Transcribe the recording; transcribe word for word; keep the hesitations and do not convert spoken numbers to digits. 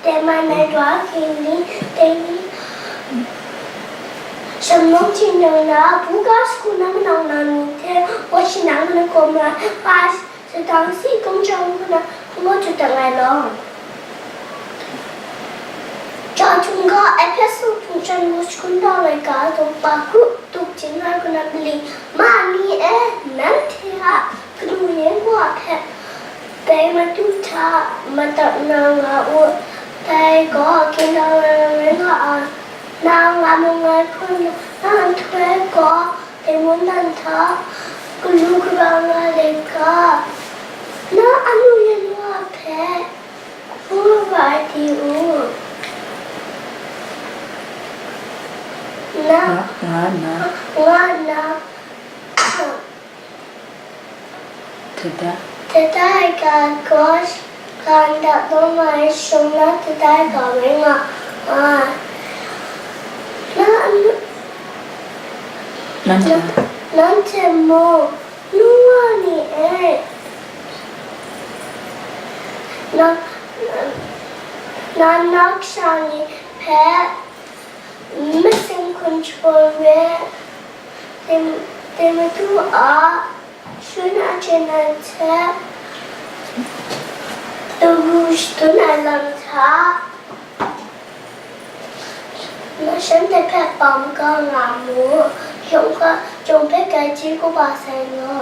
Dai man ai wa kini dai ni, shamlawng htingnu na, buga shagu na manang na ni hte, wa shanang na kawm na, pa sadang si kung chyawm hku na, ngu jut dang ai law. Chyawm hkung ga Ehpesu hpung shan ngu shagun dang ai ga dum pa kru tup jin ai hku na mali ma ni e, nanhte a kanu yen wa hpe bai matu hta madat na nga u, dai gaw gindan rai nga ai, na nga mu ngai hpun na nhtoi gaw, dai mungdan hta galu gara nga let ga, na anu yen wa hpe hpung rai di u, na nga nna, nga nna, Tada. Tada ai ga gaw, ga ndat lawm ai shawng na tada ai ga rai nga ai. Na, Nanhte. Na, nanhte mung, nu wa ni e, na, na, na kasha ni hpe, masing hkun shabawn re, Tim-, Timothy a shun a chyen ai hte, daru shadun ai lam hta, mashan de hpe bam ga nga mu, yawng hpe, yawng hpe grai chye kaba sai law.